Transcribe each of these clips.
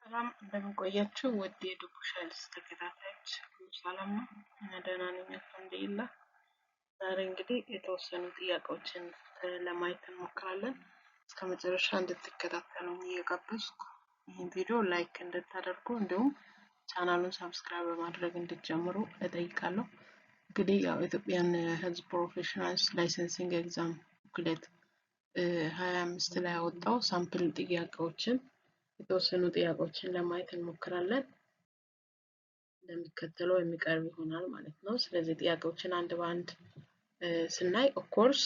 ሰላም፣ እንደምን ቆያችሁ? ውድ የድቡሽ ሄልዝ ተከታታዮች፣ ሁሉ ሰላም ነው? እኛ ደህና ነኝ፣ አልሐምዱሊላህ። ዛሬ እንግዲህ የተወሰኑ ጥያቄዎችን ለማየት እንሞክራለን። እስከ መጨረሻ እንድትከታተሉኝ እየጋበዝኩ፣ ይህን ቪዲዮ like እንድታደርጉ እንዲሁም ቻናሉን subscribe በማድረግ እንድትጀምሩ እጠይቃለሁ። እንግዲህ ያው Ethiopian Health Professionals Licensing Exam booklet 25 ላይ ያወጣው sample ጥያቄዎችን፣ የተወሰኑ ጥያቄዎችን ለማየት እንሞክራለን። እንደሚከተለው የሚቀርብ ይሆናል ማለት ነው። ስለዚህ ጥያቄዎችን አንድ በአንድ ስናይ፣ of course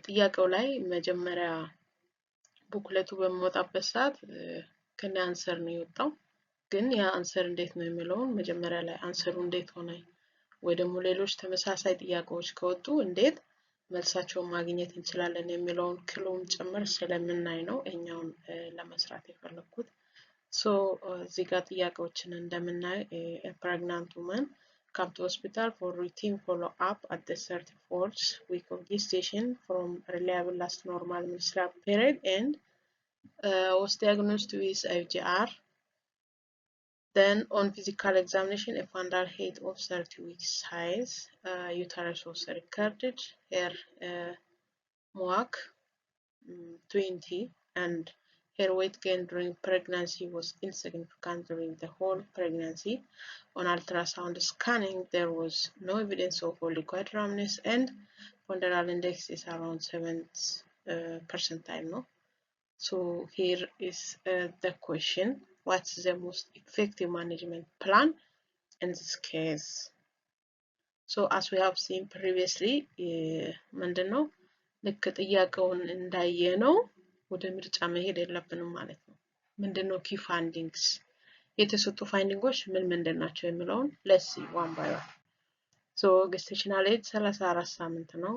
ጥያቄው ላይ መጀመሪያ booklet ኡ በሚወጣበት ሰዓት ከነ answer ነው የወጣው። ግን ያ answer እንዴት ነው የሚለውን፣ መጀመሪያ ላይ answer ኡ እንዴት ሆነ ወይ ደግሞ ሌሎች ተመሳሳይ ጥያቄዎች ከወጡ እንዴት መልሳቸውን ማግኘት እንችላለን የሚለውን clue ም ጭምር ስለምናይ ነው እኛውን ለመስራት የፈለግኩት። So እዚህ ጋር ጥያቄዎችን እንደምናይ፣ pregnant woman come to hospital for routine follow-up at the 34th week of gestation from reliable last normal menstrual period and was diagnosed with IUGR. Then on physical examination, a fundal height of 30 weeks size, uterus was recorded, her MUAC 20, and her weight gain during pregnancy was insignificant during the whole pregnancy. On ultrasound scanning, there was no evidence of oligohydramnios and ponderal index is around 7th percentile. No? So here is the question. What's the most effective management plan in this case? So as we have seen previously, ምንድን ነው፣ ልክ ጥያቄውን እንዳየነው ወደ ምርጫ መሄድ የለብንም ማለት ነው። ምንድን ነው key findings፣ የተሰጡ finding ኦች ምን ምንድን ናቸው የሚለውን let's see one by one። So gestational age 34 ሳምንት ነው።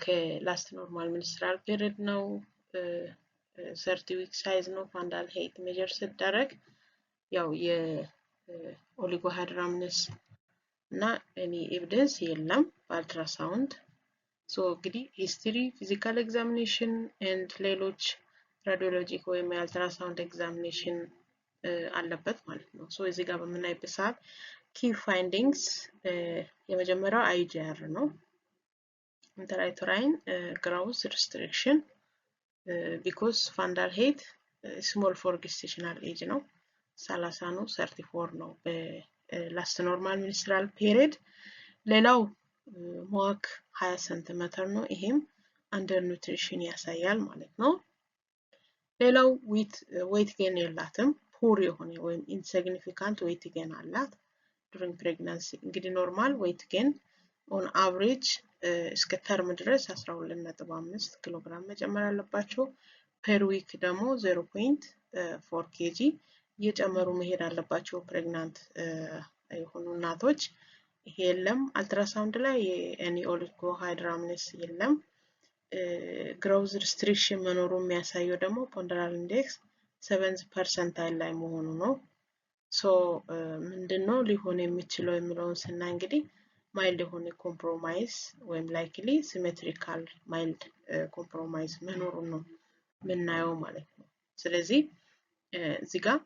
ከ last normal menstrual period ነው። 30 week size ነው። Fundal height measure ሲደረግ ያው የ oligohydramnios እና any evidence የለም በ ultrasound። So እንግዲህ history፣ physical examination and ሌሎች radiologic ወይም የ ultrasound examination አለበት ማለት ነው። So እዚህ ጋር በምናይበት ሰዓት key findings የመጀመሪያው IUGR ነው። Intrauterine growth restriction because fundal height small for gestational age ነው። 30 ነው፣ 34 ነው በ last normal menstrual period። ሌላው MUAC 20 ሴንቲሜትር ነው። ይሄም under nutrition ያሳያል ማለት ነው። ሌላው weight gain የላትም። Poor የሆነ ወይም insignificant weight gain አላት during pregnancy። እንግዲህ normal weight gain on average እስከ term ድረስ 12.5 ኪሎ ግራም መጨመር አለባቸው። Per week ደግሞ 0.4 kg እየጨመሩ መሄድ አለባቸው pregnant የሆኑ እናቶች። ይሄ የለም። አልትራሳውንድ ላይ any oligohydramnios የለም። Growth restriction መኖሩ የሚያሳየው ደግሞ ponderal index 7th percentile ላይ መሆኑ ነው። So ምንድን ነው ሊሆን የሚችለው የሚለውን ስናይ፣ እንግዲህ mild የሆነ compromise ወይም likely symmetrical mild compromise መኖሩን ነው የምናየው ማለት ነው። ስለዚህ እዚህ ጋር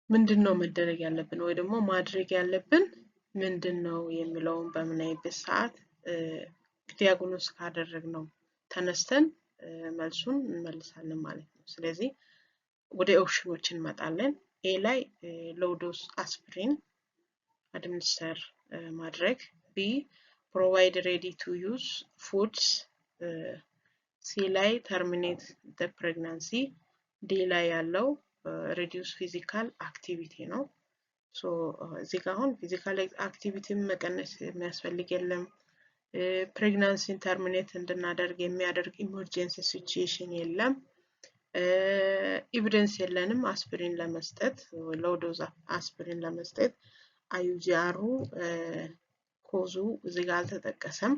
ምንድን ነው መደረግ ያለብን ወይ ደግሞ ማድረግ ያለብን ምንድን ነው የሚለውን በምናይበት ሰዓት፣ diagnose ካደረግነው ተነስተን መልሱን እንመልሳለን ማለት ነው። ስለዚህ ወደ ኦፕሽኖች እንመጣለን። A ላይ low dose aspirin administer ማድረግ፣ B provide ready to use foods፣ C ላይ terminate the pregnancy፣ D ላይ ያለው reduce physical activity ነው። So እዚህ ጋር አሁን physical activity ን መቀነስ የሚያስፈልግ የለም። Pregnancy ን terminate እንድናደርግ የሚያደርግ emergency situation የለም። Evidence የለንም አስፕሪን ለመስጠት፣ low dose aspirin ለመስጠት። IUGR ኡ cause ኡ እዚህ ጋር አልተጠቀሰም።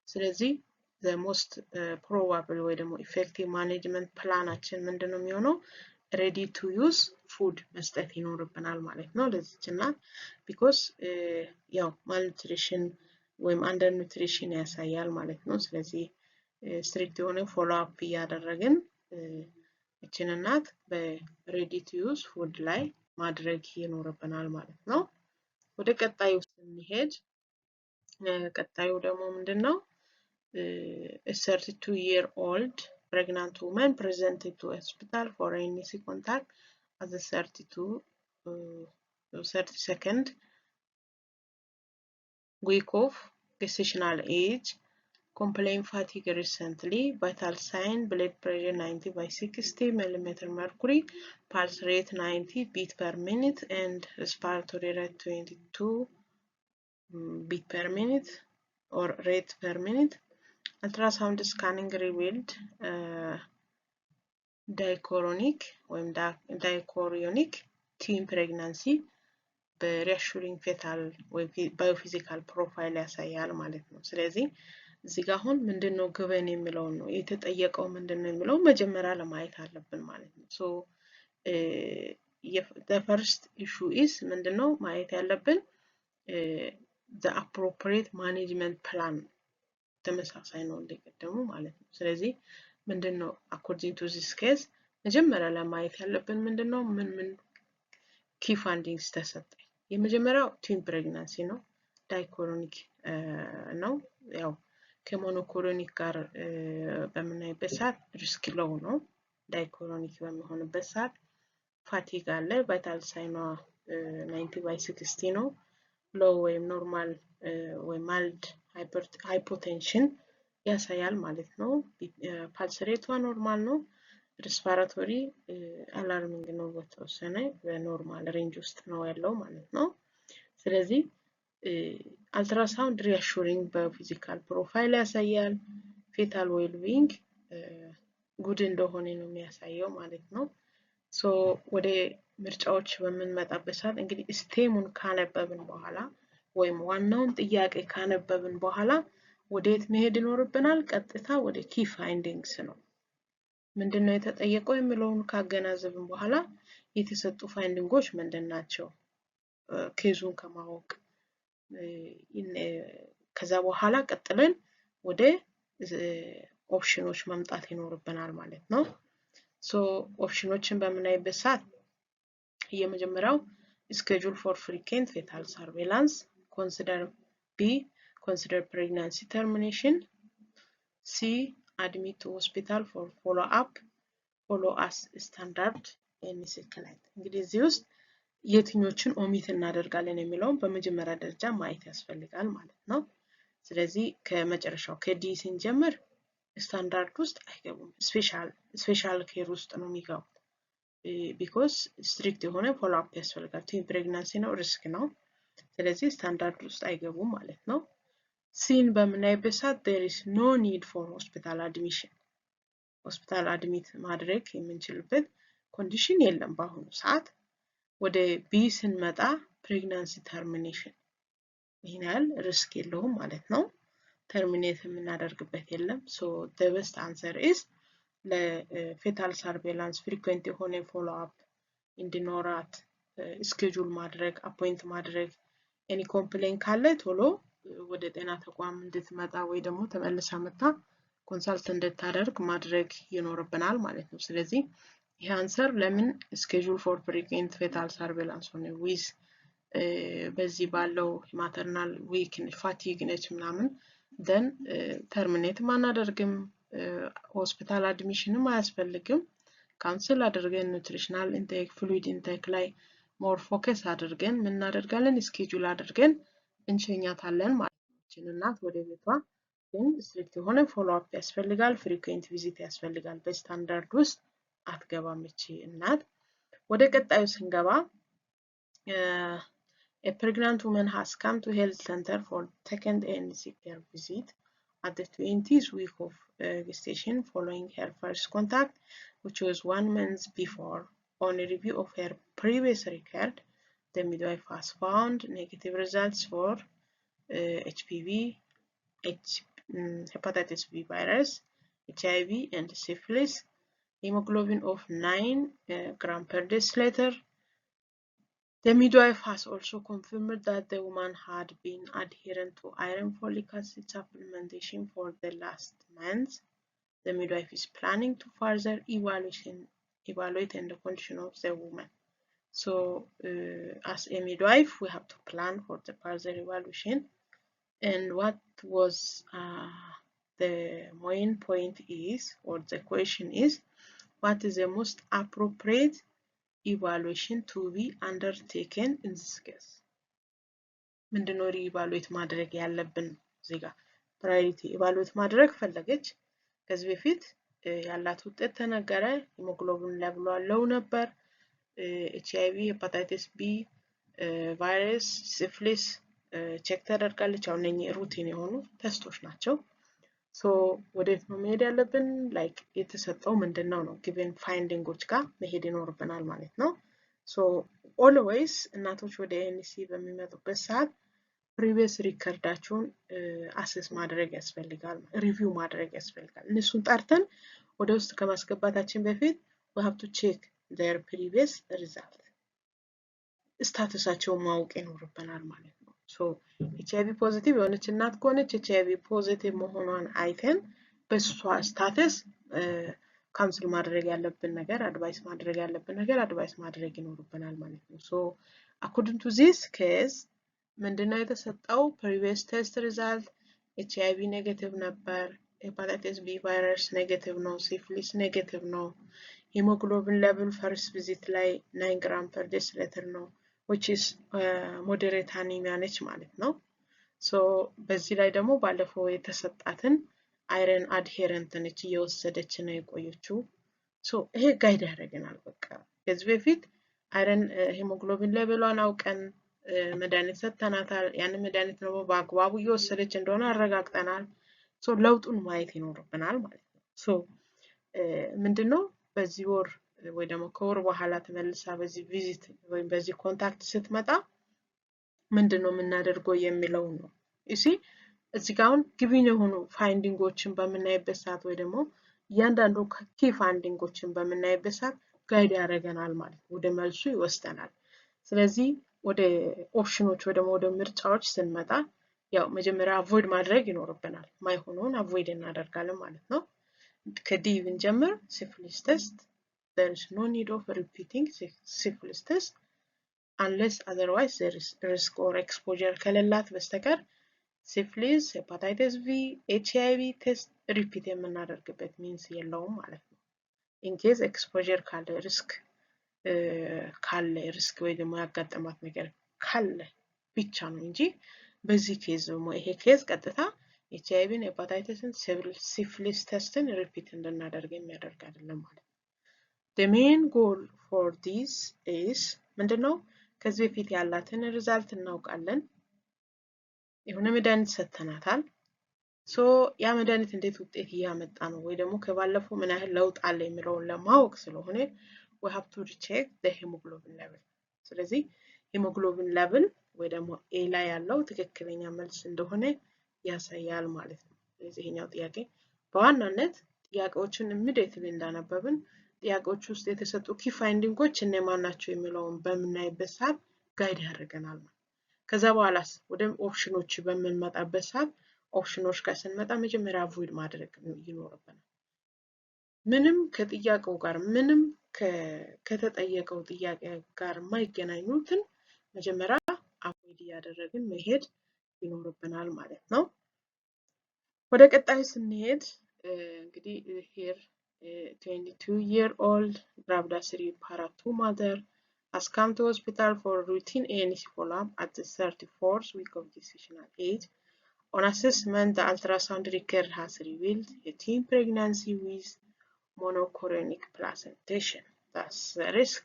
ስለዚህ most probable ወይ ደግሞ effective management plan ኣችን ምንድን ነው የሚሆነው? Ready to use food መስጠት ይኖርብናል ማለት ነው ለዚች እናት፣ because ያው malnutrition ወይም under nutrition ያሳያል ማለት ነው። ስለዚህ strict የሆነ follow up እያደረግን ይችን እናት በ ready to use food ላይ ማድረግ ይኖርብናል ማለት ነው። ወደ ቀጣዩ ስንሄድ ቀጣዩ ደግሞ ምንድን ነው? 32-year-old pregnant woman presented to hospital for ANC contact at the 32 32nd week of gestational age, complain fatigue recently, vital sign: blood pressure 90 by 60 millimeter mercury, pulse rate 90 beat per minute and respiratory rate 22 beat per minute or rate per minute. Ultrasound scanning revealed dichorionic ወይም dichorionic twin pregnancy በ reassuring fetal ወይም biophysical profile ያሳያል ማለት ነው። ስለዚህ እዚህ ጋር አሁን ምንድን ነው given የሚለውን ነው የተጠየቀው፣ ምንድን ነው የሚለውን መጀመሪያ ለማየት አለብን ማለት ነው። So first issue is ምንድን ነው ማየት ያለብን? The appropriate management plan። ተመሳሳይ ነው እንደቀደሙ ማለት ነው። ስለዚህ ምንድን ነው according to this case መጀመሪያ ላይ ማየት ያለብን ምንድን ነው? ምን ምን key findings ተሰጠ? የመጀመሪያው twin pregnancy ነው። Dichorionic ነው። ያው ከ monochorionic ጋር በምናይበት ሰዓት risk low ነው። Dichorionic በሚሆንበት ሰዓት fatigue አለ። Vital sign ኗ 90 by 60 ነው። Low ወይም normal ወይም mild hypotension ያሳያል ማለት ነው። Pulse rate ቷ normal ነው። Respiratory alarming ነው፣ በተወሰነ በ normal range ውስጥ ነው ያለው ማለት ነው። ስለዚህ ultrasound reassuring biophysical profile ያሳያል። Fetal well-being good እንደሆነ ነው የሚያሳየው ማለት ነው። So ወደ ምርጫዎች በምንመጣበት ሰዓት እንግዲህ stem ኡን ካነበብን በኋላ ወይም ዋናውን ጥያቄ ካነበብን በኋላ ወዴት መሄድ ይኖርብናል? ቀጥታ ወደ key findings ነው። ምንድን ነው የተጠየቀው የሚለውን ካገናዘብን በኋላ የተሰጡ finding ኦች ምንድን ናቸው? Case ኡን ከማወቅ ከዛ በኋላ ቀጥለን ወደ ኦፕሽኖች መምጣት ይኖርብናል ማለት ነው። So option ኦችን በምናይበት ሰዓት የመጀመሪያው schedule for frequent fetal surveillance፣ consider B, consider pregnancy termination፣ C, admit to hospital for follow up፣ follow as standard ANC client። እንግዲህ እዚህ ውስጥ የትኞችን ኦሚት እናደርጋለን የሚለውን በመጀመሪያ ደረጃ ማየት ያስፈልጋል ማለት ነው። ስለዚህ ከመጨረሻው ከ D ስንጀምር ስታንዳርድ ውስጥ አይገቡም። Special care ውስጥ ነው የሚገቡት። Because strict የሆነ follow up ያስፈልጋል። Twin pregnancy ነው፣ risk ነው። ስለዚህ ስታንዳርድ ውስጥ አይገቡም ማለት ነው። C ን በምናይበት ሰዓት there is no need for hospital admission፣ ሆስፒታል admit ማድረግ የምንችልበት condition የለም በአሁኑ ሰዓት። ወደ B ስንመጣ pregnancy termination ይህን ያህል risk የለውም ማለት ነው። Terminate የምናደርግበት የለም። So the best answer is ለ fetal surveillance frequent የሆነ follow up እንዲኖራት schedule ማድረግ፣ appoint ማድረግ፣ any complain ካለ ቶሎ ወደ ጤና ተቋም እንድትመጣ ወይ ደግሞ ተመልሳ መጥታ consult እንድታደርግ ማድረግ ይኖርብናል ማለት ነው። ስለዚህ ይህ answer ለምን schedule for frequent fetal surveillance ሆነ? With በዚህ ባለው maternal weak fatigue ነች ምናምን then terminate ም አናደርግም፣ hospital admission ም አያስፈልግም። Counsel አድርገን nutritional intake፣ fluid intake ላይ more focus አድርገን ምን እናደርጋለን? Schedule አድርገን እንሸኛታለን ማለት ነው። ይችን እናት ወደ ቤቷ። ግን strict የሆነ follow up ያስፈልጋል፣ frequent visit ያስፈልጋል። በስታንዳርድ ውስጥ አትገባም እቺ እናት። ወደ ቀጣዩ ስንገባ A pregnant woman has come to health center for second ANC care visit at the 20th week of gestation following her first contact, which was one month before. On a review of her previous record, the midwife has found negative results for HPV, hepatitis B virus, HIV, and syphilis, hemoglobin of 9 gram per deciliter. The midwife has also confirmed that the woman had been adherent to iron folic acid supplementation for the last month. The midwife is planning to further evaluation evaluate and the condition of the woman. So as a midwife, we have to plan for the further evaluation. And what was the main point is, or the question is, what is the most appropriate evaluation to be undertaken in this case? ምንድነው re-evaluate ማድረግ ያለብን? እዚህ ጋር priority evaluate ማድረግ ፈለገች። ከዚህ በፊት ያላት ውጤት ተነገረ። Hemoglobin level ኡ low ነበር። HIV፣ hepatitis B virus፣ syphilis check ተደርጋለች። አሁን እነኚህ routine የሆኑ test ኦች ናቸው። So ወዴት ነው መሄድ ያለብን? Like የተሰጠው ምንድን ነው ነው given finding ኦች ጋር መሄድ ይኖርብናል ማለት ነው። So always እናቶች ወደ ANC በሚመጡበት ሰዓት previous record ኣቸውን assess ማድረግ ያስፈልጋል፣ review ማድረግ ያስፈልጋል። እነሱን ጠርተን ወደ ውስጥ ከማስገባታችን በፊት we have to check their previous result፣ status ኣቸውን ማወቅ ይኖርብናል ማለት ነው። So HIV positive የሆነች እናት ከሆነች HIV positive መሆኗን አይተን በእሷ status counsel ማድረግ ያለብን ነገር፣ advice ማድረግ ያለብን ነገር advice ማድረግ ይኖርብናል ማለት ነው። So according to this case ምንድነው የተሰጠው? Previous test result HIV negative ነበር። Hepatitis B virus negative ነው። Syphilis negative ነው። Hemoglobin level first visit ላይ 9 gram per deciliter ነው፣ which is moderate anemia ነች ማለት ነው። So በዚህ ላይ ደግሞ ባለፈው የተሰጣትን iron adherent ነች፣ እየወሰደች ነው የቆየችው። So ይሄ guide ያደርገናል። በቃ ከዚህ በፊት iron hemoglobin level ኧን አውቀን መድኃኒት ሰጥተናታል። ያንን መድኃኒት ደግሞ በአግባቡ እየወሰደች እንደሆነ አረጋግጠናል። So ለውጡን ማየት ይኖርብናል ማለት ነው። So ምንድነው በዚህ ወር ወይ ደግሞ ከወር በኋላ ተመልሳ በዚህ visit ወይም በዚህ contact ስትመጣ ምንድን ነው የምናደርገው የሚለውን ነው። You see፣ እዚህ ጋር አሁን given የሆኑ finding ኦችን በምናይበት ሰዓት ወይ ደግሞ እያንዳንዱ key finding ኦችን በምናይበት ሰዓት guide ያደርገናል ማለት ነው፣ ወደ መልሱ ይወስደናል። ስለዚህ ወደ ኦፕሽኖች ወይ ደግሞ ወደ ምርጫዎች ስንመጣ ያው መጀመሪያ avoid ማድረግ ይኖርብናል። ማይሆነውን avoid እናደርጋለን ማለት ነው። ከ D ብንጀምር syphilis test፣ there is no need of repeating syphilis test unless otherwise there is risk or exposure ከሌላት በስተቀር syphilis፣ hepatitis B፣ HIV test repeat የምናደርግበት means የለውም ማለት ነው። In case exposure ካለ፣ risk ካለ፣ risk ወይ ደግሞ ያጋጠማት ነገር ካለ ብቻ ነው እንጂ በዚህ case ደግሞ ይሄ case ቀጥታ HIV ን፣ hepatitis ን፣ syphilis test ን repeat እንድናደርግ የሚያደርግ አይደለም ማለት ነው። The main goal for this is ምንድን ነው? ከዚህ በፊት ያላትን result እናውቃለን። የሆነ መድኃኒት ሰጥተናታል። So ያ መድኃኒት እንዴት ውጤት እያመጣ ነው ወይ ደግሞ ከባለፈው ምን ያህል ለውጥ አለ የሚለውን ለማወቅ ስለሆነ we have to recheck the hemoglobin level። ስለዚህ hemoglobin level ወይ ደግሞ A ላይ ያለው ትክክለኛ መልስ እንደሆነ ያሳያል ማለት ነው። ስለዚህ ይሄኛው ጥያቄ በዋናነት ጥያቄዎችን immediately እንዳነበብን ጥያቄዎች ውስጥ የተሰጡ key finding ኦች እነማን ናቸው የሚለውን በምናይበት ሰዓት guide ያደርገናል። ከዛ በኋላስ ወደ ኦፕሽኖች በምንመጣበት ሰዓት ኦፕሽኖች ጋር ስንመጣ መጀመሪያ avoid ማድረግ ይኖርብናል። ምንም ከጥያቄው ጋር፣ ምንም ከተጠየቀው ጥያቄ ጋር የማይገናኙትን መጀመሪያ avoid እያደረግን መሄድ ይኖርብናል ማለት ነው። ወደ ቀጣዩ ስንሄድ እንግዲህ here 22-year-old gravida 3 para 2 mother has come to hospital for routine ANC follow-up at the 34th week of gestational age. On assessment, the ultrasound record has revealed a twin pregnancy with monochorionic placentation. That's the risk.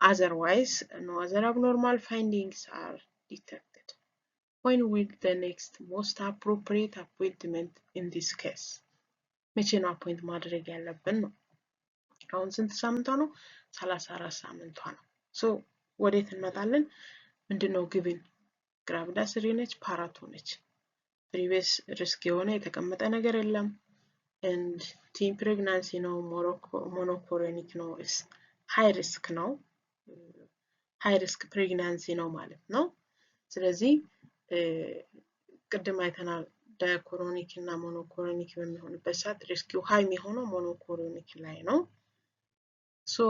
Otherwise, no other abnormal findings are detected. When will the next most appropriate appointment in this case? መቼ ነው appoint ማድረግ ያለብን ነው። አሁን ስንት ሳምንቷ ነው? 34 ሳምንቷ ነው። So ወዴት እንመጣለን? ምንድነው given? Gravida 3 ነች፣ para 2 ነች። Previous risk የሆነ የተቀመጠ ነገር የለም። And twin pregnancy ነው፣ monochorionic ነው፣ high risk ነው። High risk pregnancy ነው ማለት ነው። ስለዚህ ቅድም አይተናል። Dichorionic እና monochorionic በሚሆንበት ሰዓት risk ኡ high የሚሆነው monochorionic ላይ ነው። So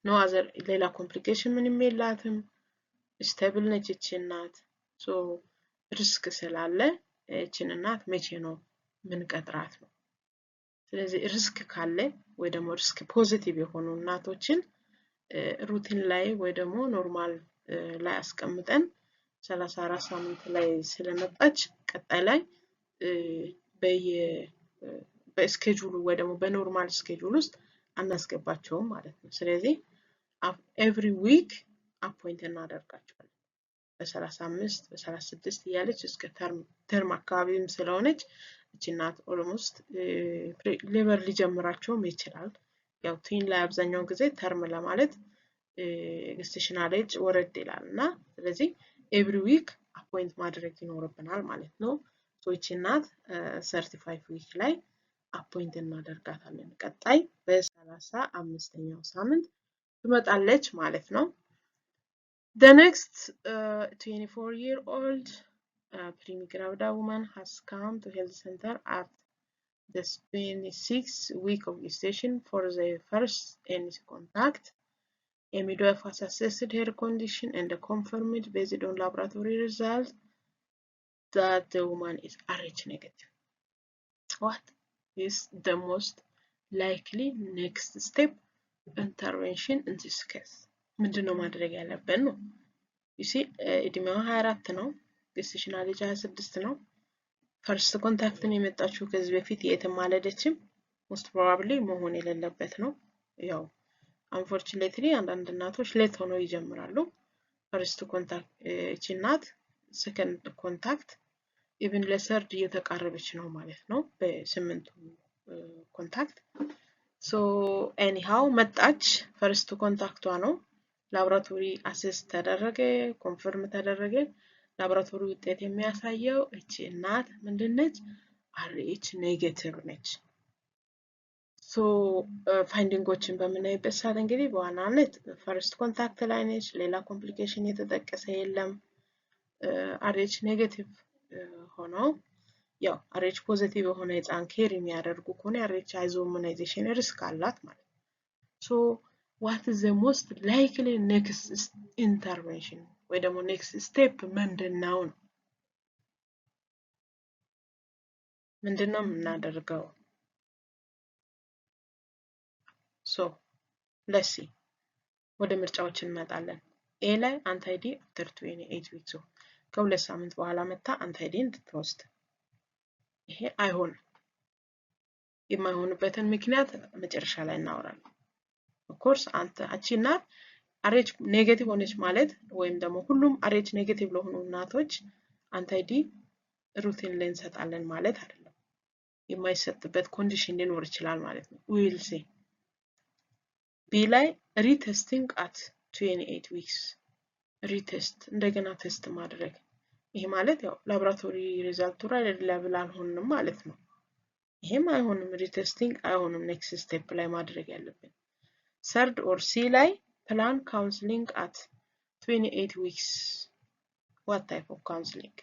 no other ሌላ complication ምንም የላትም። Stable ነች እቺ እናት። So risk ስላለ እችን እናት መቼ ነው ምንቀጥራት ነው። ስለዚህ risk ካለ ወይ ደግሞ risk positive የሆኑ እናቶችን routine ላይ ወይ ደግሞ normal ላይ አስቀምጠን 34 ሳምንት ላይ ስለመጣች ቀጣይ ላይ በየ በ schedule ኡ ወይ ደግሞ በ normal schedule ውስጥ አናስገባቸውም ማለት ነው። ስለዚህ every week appoint እናደርጋቸዋለን። በ35፣ በ36 እያለች እስከ term አካባቢም ስለሆነች እቺ እናት almost labor ሊጀምራቸውም ይችላል። ያው twin ላይ አብዛኛውን ጊዜ term ለማለት gestational age ወረድ ይላል እና ስለዚህ every week appoint ማድረግ ይኖርብናል ማለት ነው። ይቺ እናት 35 week ላይ appoint እናደርጋታለን። ቀጣይ በ35ኛው ሳምንት ትመጣለች ማለት ነው። The next 24-year-old primigravida woman has come to health center at the 26th week of gestation for the first ANC contact. A midwife has assessed her condition and confirmed, based on laboratory results, that the woman is Rh negative. What is the most likely next step intervention in this case? ምንድን ነው ማድረግ ያለብን ነው። You see, እድሜዋ 24 ነው። Gestational age 26 ነው። First contact ን የመጣችው፣ ከዚህ በፊት የትም አልሄደችም። Most probably መሆን የሌለበት ነው። ያው unfortunately አንዳንድ እናቶች late ሆነው ይጀምራሉ። First contact፣ እቺ እናት second contact, even ለ third እየተቃረበች ነው ማለት ነው በስምንቱ contact። So anyhow መጣች። First contact ቷ ነው። Laboratory assess ተደረገ፣ confirm ተደረገ። ላቦራቶሪ ውጤት የሚያሳየው እቺ እናት ምንድን ነች? Rh negative ነች። So finding ኦችን በምናይበት ሰዓት እንግዲህ በዋናነት first contact ላይ ነች። ሌላ complication የተጠቀሰ የለም። Rh negative ሆነው ያው Rh positive የሆነ ህፃን carry የሚያደርጉ ከሆነ Rh isoimmunization risk አላት ማለት ነው። So what is the most likely next intervention ወይ ደግሞ next step ምንድን ነው ነው? ምንድን ነው የምናደርገው? So let's see፣ ወደ ምርጫዎች እንመጣለን። A ላይ anti-D after 28 weeks፣ ከ2 ሳምንት በኋላ መታ anti-D እንድትወስድ። ይሄ አይሆንም። የማይሆንበትን ምክንያት መጨረሻ ላይ እናወራለን። Of course አንተ አቺ እናት Rh negative ሆነች ማለት ወይም ደግሞ ሁሉም Rh negative ለሆኑ እናቶች anti-D routine ላይ እንሰጣለን ማለት አይደለም። የማይሰጥበት condition ሊኖር ይችላል ማለት ነው። We'll see። B ላይ retesting at 28 weeks፣ retest እንደገና test ማድረግ። ይሄ ማለት ያው laboratory result ኡ ላይ reliable አልሆንም ማለት ነው። ይሄም አይሆንም፣ retesting አይሆንም። Next step ላይ ማድረግ ያለብን third or C ላይ plan counseling at 28 weeks። What type of counseling?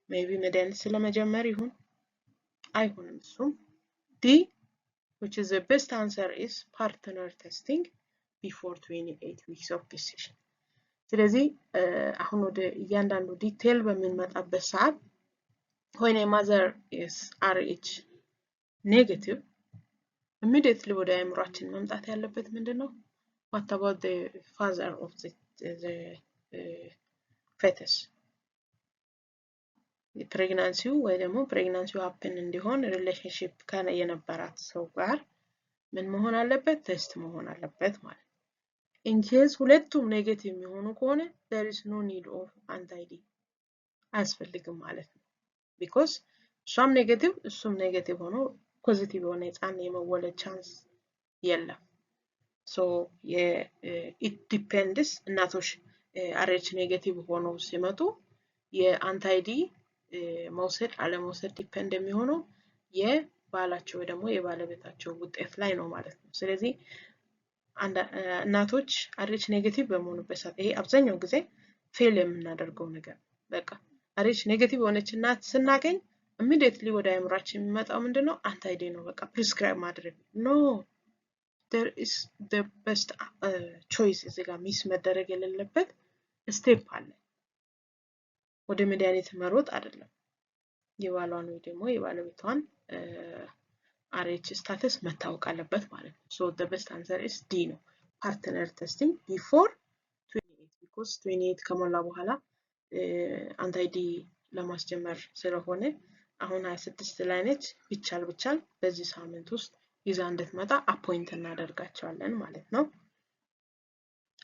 Maybe መድኃኒት ስለመጀመር ይሁን፣ አይሆንም እሱም። D, which is the best answer, is partner testing before 28 weeks of gestation። ስለዚህ አሁን ወደ እያንዳንዱ detail በምንመጣበት ሰዓት when a mother is Rh negative, immediately ወደ አእምሯችን መምጣት ያለበት ምንድን ነው? What about the father of the fetus? Pregnancy ው ወይ ደግሞ pregnancy ው happen እንዲሆን relationship የነበራት ሰው ጋር ምን መሆን አለበት? Test መሆን አለበት ማለት ነው። In case ሁለቱም negative የሚሆኑ ከሆነ there is no need of anti-D፣ አያስፈልግም ማለት ነው። Because እሷም negative እሱም negative ሆኖ positive የሆነ ህፃን የመወለድ chance የለም። So it depends። እናቶች Rh negative ሆነው ሲመጡ የ anti-D መውሰድ አለመውሰድ depend የሚሆነው የባላቸው ወይ ደግሞ የባለቤታቸው ውጤት ላይ ነው ማለት ነው። ስለዚህ እናቶች Rh negative በመሆኑበት ሰዓት ይሄ አብዛኛው ጊዜ fail የምናደርገው ነገር፣ በቃ Rh negative የሆነች እናት ስናገኝ immediately ወደ አእምሯችን የሚመጣው ምንድን ነው? Anti-D ነው። በቃ prescribe ማድረግ፣ no። There is the best choice። እዚህ ጋር miss መደረግ የሌለበት step አለ። ወደ መድኃኒት መሮጥ አይደለም። የባሏን ወይ ደግሞ የባለቤቷን RH status መታወቅ አለበት ማለት ነው። So the best answer is D ነው። Partner testing before 28, because 28 ከሞላ በኋላ anti-D ለማስጀመር ስለሆነ አሁን 26 ላይ ነች። ቢቻል ቢቻል በዚህ ሳምንት ውስጥ ይዛ እንድትመጣ appoint እናደርጋቸዋለን ማለት ነው።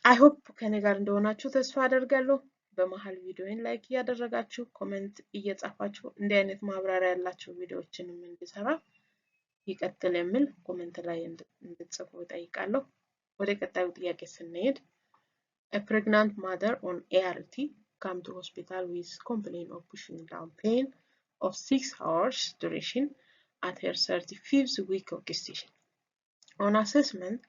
I hope ከኔ ጋር እንደሆናችሁ ተስፋ አደርጋለሁ። በመሀል ቪዲዮን like እያደረጋችሁ፣ comment እየጻፋችሁ፣ እንዲህ አይነት ማብራሪያ ያላቸው ቪዲዮዎችንም እንዲሰራ ይቀጥል የሚል comment ላይ እንድትጽፉ እጠይቃለሁ። ወደ ቀጣዩ ጥያቄ ስንሄድ፣ A pregnant mother on ART come to hospital with complaint of pushing down pain of 6 hours duration at her 35th week of gestation. On assessment,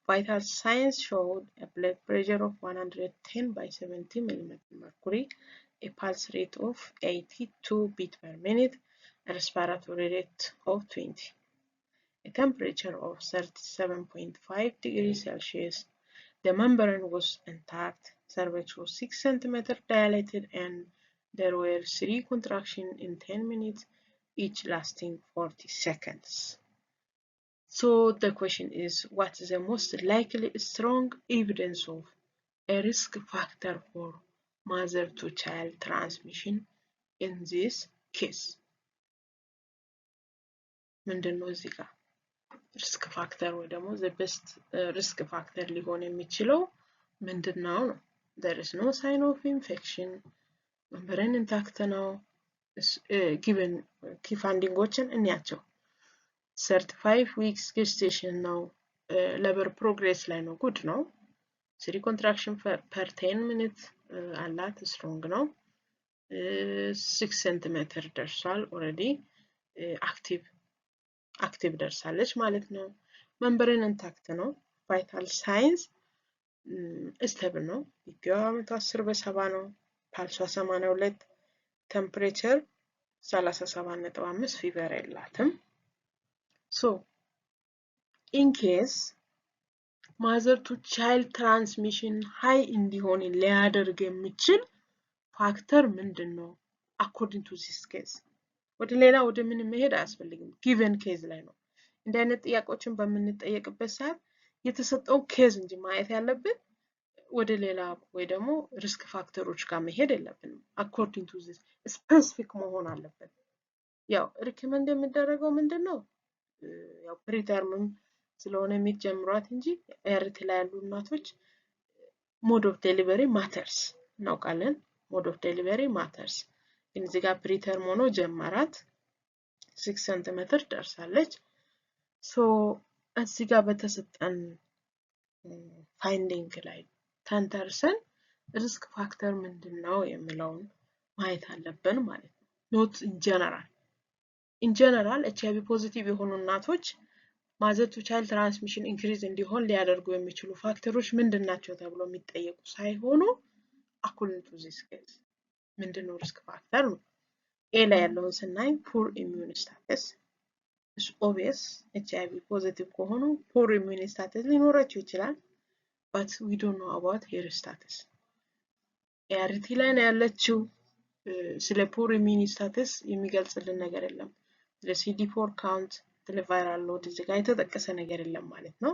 vital signs showed a blood pressure of 110 by 70 millimeter mercury, a pulse rate of 82 beat per minute, a respiratory rate of 20, a temperature of 37.5 degrees Celsius. The membrane was intact, cervix was 6 centimeter dilated, and there were three contractions in 10 minutes, each lasting 40 seconds. So the question is, what is the most likely strong evidence of a risk factor for mother to child transmission in this case? ምንድን ነው እዚህ ጋር risk factor ወይ ደግሞ the best risk factor ሊሆን የሚችለው ምንድን ነው ነው? There is no sign of infection፣ membrane intact ነው። Given key finding ኦችን እንያቸው። 35 weeks gestation ነው። Labor progress ላይ ነው። Good ነው። Three contraction per 10 minute አላት። Strong ነው። 6 centimeter ደርሷል። Already active ደርሳለች ማለት ነው። Membrane intact ነው። Vital signs stable ነው። BP ዋ 110 በ70 ነው። Pulse ሷ 82፣ temperature 37.5፣ fever የላትም። So in case mother to child transmission high እንዲሆን ሊያደርግ የሚችል factor ምንድን ነው? According to this case ወደ ሌላ ወደ ምን መሄድ አያስፈልግም። Given case ላይ ነው። እንዲህ አይነት ጥያቄዎችን በምንጠየቅበት ሰዓት የተሰጠው case እንጂ ማየት ያለብን ወደ ሌላ ወይ ደግሞ risk factor ኦች ጋር መሄድ የለብንም። According to this specific መሆን አለበት። ያው recommend የሚደረገው ምንድን ነው? ያው preterm ም ስለሆነ የሚጀምሯት እንጂ ART ላይ ያሉ እናቶች mode of delivery matters እናውቃለን። Mode of delivery matters፣ ግን እዚህ ጋር preterm ሆኖ ጀመራት፣ 6 centimeter ደርሳለች። So እዚህ ጋር በተሰጠን finding ላይ ተንተርሰን risk factor ምንድን ነው የሚለውን ማየት አለብን ማለት ነው። Not in general። In general HIV positive የሆኑ እናቶች mother to child transmission increase እንዲሆን ሊያደርጉ የሚችሉ factor ኦች ምንድን ናቸው ተብሎ የሚጠየቁ ሳይሆኑ according to this case ምንድን ነው risk factor ነው። A ላይ ያለውን ስናይ poor immune status፣ obvious፣ HIV positive ከሆኑ poor immune status ሊኖራቸው ይችላል። But we don't know about her status። ART ላይ ነው ያለችው። ስለ poor immune status የሚገልጽልን ነገር የለም። ስለ CD4 count፣ ስለ viral load እዚህ ጋር የተጠቀሰ ነገር የለም ማለት ነው።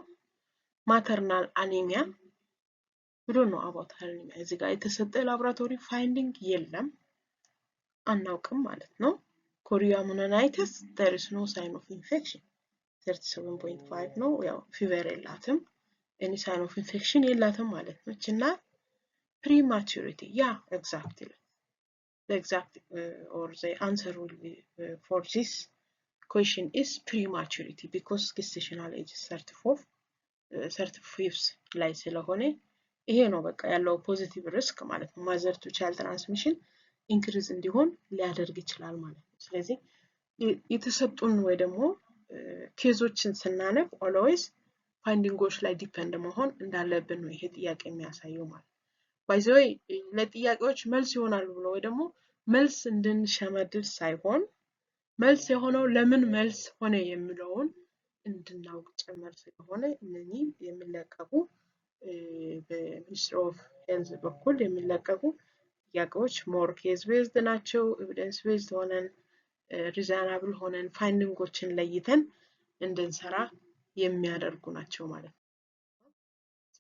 Maternal anemia፣ we don't know about anemia። እዚህ ጋር የተሰጠ laboratory finding የለም፣ አናውቅም ማለት ነው። Chorioamnionitis፣ there is no sign of infection፣ 37.5 ነው። ያው fever የላትም፣ any sign of infection የላትም ማለት ነው። እና prematurity፣ yeah, exactly, the exact or the answer will be for this question is prematurity, because gestational age is 34 35 ላይ ስለሆነ ይሄ ነው በቃ ያለው positive risk ማለት ነው። Mother to child transmission increase እንዲሆን ሊያደርግ ይችላል ማለት ነው። ስለዚህ የተሰጡን ወይ ደግሞ case ኦችን ስናነብ always finding ኦች ላይ depend መሆን እንዳለብን ነው ይሄ ጥያቄ የሚያሳየው ማለት ነው። By the way፣ ለጥያቄዎች መልስ ይሆናሉ ብሎ ወይ ደግሞ መልስ እንድንሸመድድ ሳይሆን መልስ የሆነው ለምን መልስ ሆነ የሚለውን እንድናውቅ ጭምር ስለሆነ እነኚህ የሚለቀቁ በ Ministry of Health በኩል የሚለቀቁ ጥያቄዎች more case based ናቸው። Evidence based ሆነን፣ reasonable ሆነን፣ finding ኦችን ለይተን እንድንሰራ የሚያደርጉ ናቸው ማለት ነው።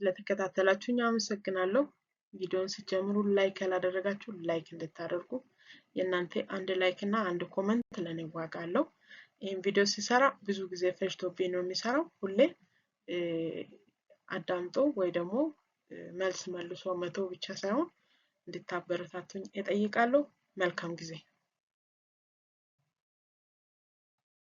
ስለተከታተላችሁኝ አመሰግናለሁ። ቪዲዮውን ስትጀምሩ like ያላደረጋችሁ like እንድታደርጉ፣ የእናንተ አንድ like እና አንድ comment ለእኔ ዋጋ አለው። ይህን ቪዲዮ ሲሰራ ብዙ ጊዜ ፈጅቶብኝ ነው የሚሰራው። ሁሌ አዳምጦ ወይ ደግሞ መልስ መልሶ መተው ብቻ ሳይሆን እንድታበረታቱኝ እጠይቃለሁ። መልካም ጊዜ።